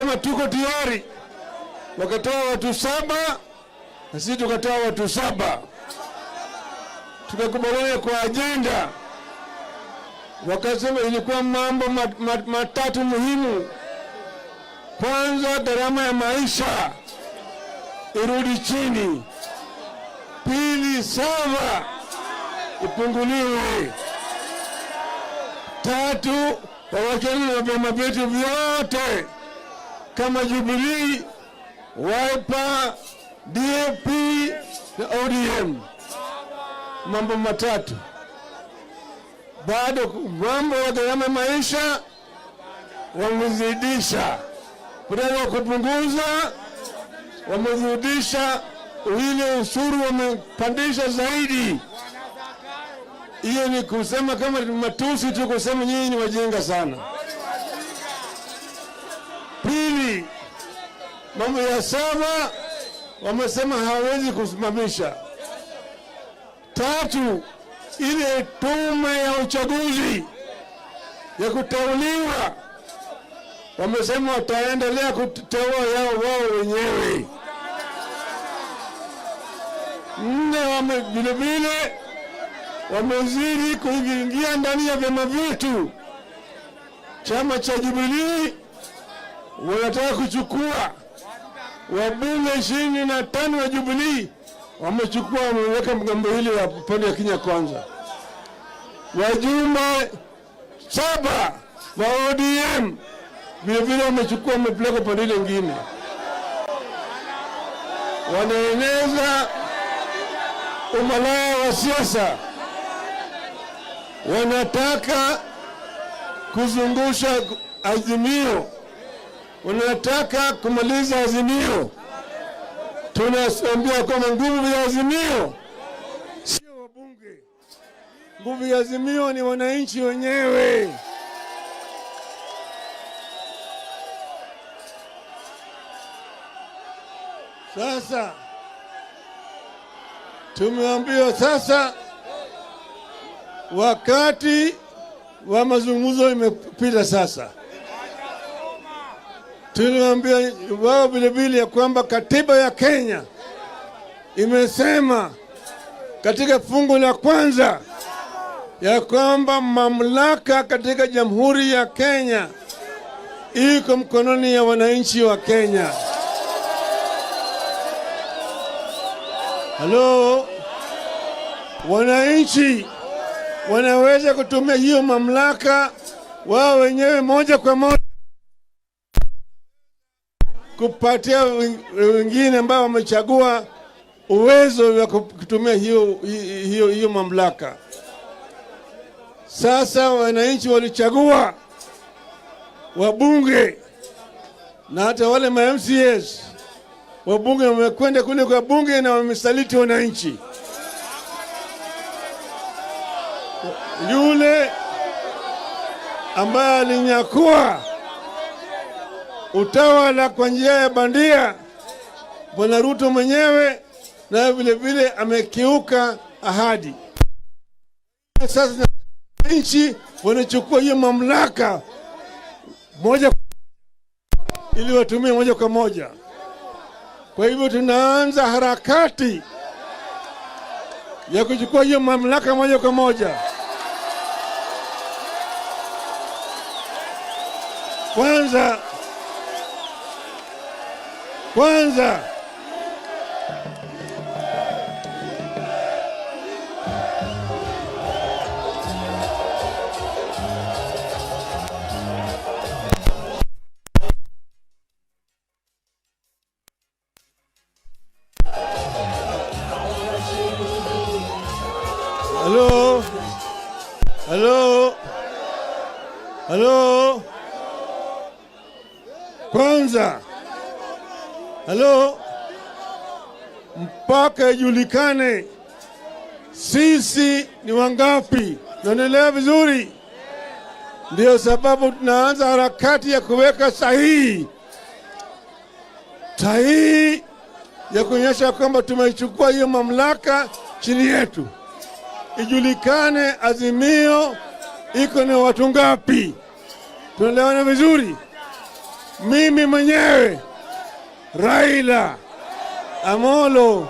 Wakasema tuko tayari, wakatoa watu 7 na sisi tukatoa watu 7, tukakubaliana kwa ajenda. Wakasema ilikuwa mambo matatu muhimu. Kwanza, gharama ya maisha irudi chini. Pili, server ipunguliwe. Tatu, wawachane na vyama vyetu vyote kama Jubilee, Wiper, DAP na ODM. Mambo matatu. Bado mambo ya gharama ya maisha wamezidisha, badala ya kupunguza wamezidisha, ile ushuru wamepandisha zaidi. Hiyo ni kusema kama matusi tu, kusema nyinyi ni wajinga sana. Pili, mambo ya server wamesema hawawezi kusimamisha. Tatu, ile tume ya uchaguzi ya kuteuliwa wamesema wataendelea kuteua yao wao wenyewe. Nne, vile vile wamezidi kuingia ndani ya vyama vyetu. Chama cha Jubilee wanataka kuchukua wabunge 25 wa Jubilee, wamechukua, wameweka mgambo hili ya upande wa Kenya Kwanza. Wajumbe 7 wa ODM vile vile wamechukua, wamepeleka upande ile nyingine. Wanaeneza umalaya wa siasa, wanataka kuzungusha Azimio, wanataka kumaliza Azimio. Tunaambia kwamba nguvu ya Azimio sio wabunge, nguvu ya Azimio ni wananchi wenyewe. Sasa tumeambiwa sasa wakati wa mazungumzo imepita. Sasa tuliwaambia wao vile vile ya kwamba katiba ya Kenya imesema katika fungu la kwanza ya kwamba mamlaka katika Jamhuri ya Kenya iko mkononi ya wananchi wa Kenya. Halo, wananchi wanaweza kutumia hiyo mamlaka wao wenyewe moja kwa moja kupatia wengine ambao wamechagua uwezo wa kutumia hiyo mamlaka. Sasa wananchi walichagua wabunge na hata wale ma MCAs. Wabunge wamekwenda kule kwa bunge na wamesaliti wananchi. Yule ambaye alinyakua utawala kwa njia ya bandia, Bwana Ruto mwenyewe, na vile vile amekiuka ahadi. Sasa nchi wanachukua hiyo mamlaka moja ili watumie moja kwa moja. Kwa hivyo tunaanza harakati ya kuchukua hiyo mamlaka moja kwa moja. Kwanza, kwanza Hello? Hello? Hello? Kwanza, hello? Mpaka ijulikane sisi ni wangapi. Naendelea vizuri? Ndio sababu tunaanza harakati ya kuweka sahihi, sahihi ya kuonyesha kwamba tumeichukua hiyo mamlaka chini yetu. Ijulikane Azimio iko na watu ngapi. Tunaelewana vizuri? Mimi mwenyewe Raila Amolo